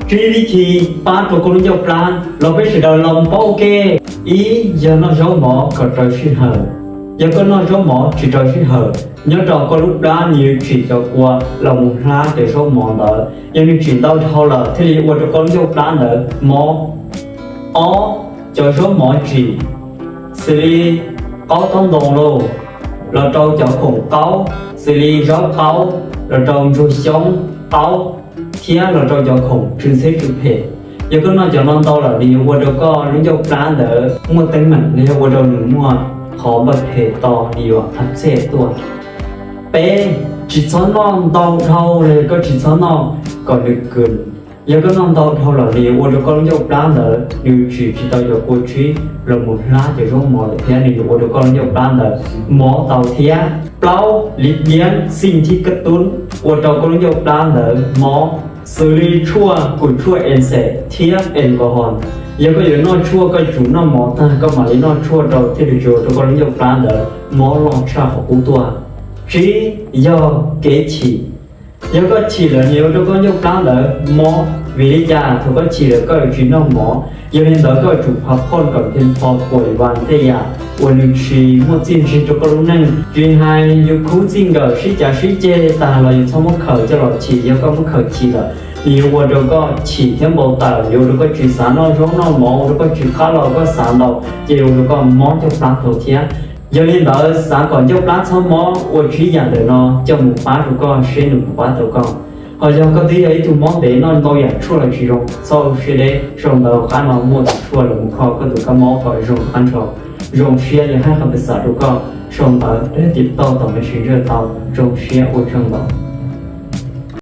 Tsib vib thi pab rau koj lub ncauj plab los peb sawv daws los paub ua ke. Ib, yog noj zaub mov kom raws sij hawm. Yog koj noj zaub mov tsis raws sij hawm, nyob rau koj lub plab nws yuav tsim cov kua los mus hlab cov zaub mov ntawd. Yog nws tsim ntau dhau lawm thiaj li ua rau koj lub ncauj plab ntawd mob. Ob, cov zaub mov tsim xws li qaub taub ntoo los rau cov khoom qaub, xws li zaub qaub los rau ntsuag xyoob qaub, thiab los rau cov khoom tsw ntxheb tsw phem. Yog koj noj cov no ntau lawm nws yuav ua rau koj lub ncauj plab ntawd muaj teeb meem los yog ua rau nws muaj qhov npawj phem to, nws yuav ab txhej tuaj. Peb, tsis txhob noj ntau dhau los yog koj tsis txhob noj kom nws kws. Yog koj noj ntau dhau lawm nws yuav ua rau koj lub ncauj plab ntawd nws tsim tsis tau cov kua tsib los mus hlab cov zaub mov lawm thiab nws yuav ua rau koj lub ncauj plab ntawd mob tau thiab. Plaub, liv diab xij thib kab tub ua rau koj lub ncauj plab ntawd mob, xws li tshuaj, kws tshuaj ence thiab alcohol. Yog koj yuav noj tshuaj koj yuav tsum noj mov tag koj mam li noj tshuaj rau thiaj li tsis ua rau koj lub ncauj plab ntawd mob loj tshaj qhov qub tuaj. Tsib, yog kev chim. Yog koj chim lawm nws yuav ua rau koj ncauj plab ntawd mob. Vim li cas? Thaum koj chim lawm koj yuav tsis noj mov, yog li ntawd koj yuav tsum phav phoj kom nthee npho puas vas tej yam uas nws tsis muaj txiaj ntsig rau koj lub neej. Tsis hais yus khub txij nkawm sib cav sib ceg tag los yus txhob muab khaws coj los chim. Yog koj muab khaws chim lawm nws yuav ua rau koj chim thiab npau taws, yuav ua rau koj tsis xav noj zaub noj mov, ua rau koj tsis qab los koj xav ntau, ces yuav ua rau koj mob ncauj plab tau thiab. Yog li ntawd xav kom ncauj plab txhob mob ua tsib yam ntawm no coj mus pab rau koj seb nws puas pab tau koj. Ho yog koj twb yog ib tug mob ntev noj ntau yam tshuaj los tsis zoo, txhob ua siab deb, sau ntawv qab no muaj tus tshuaj los mus kho koj tus kab mob kom zoo qab ntsho. Zoo siab yog hais qhov pes xav rau koj, sau ntawv dab tim toj tom Messenger tau. Zoo siab ua tsaug ntau.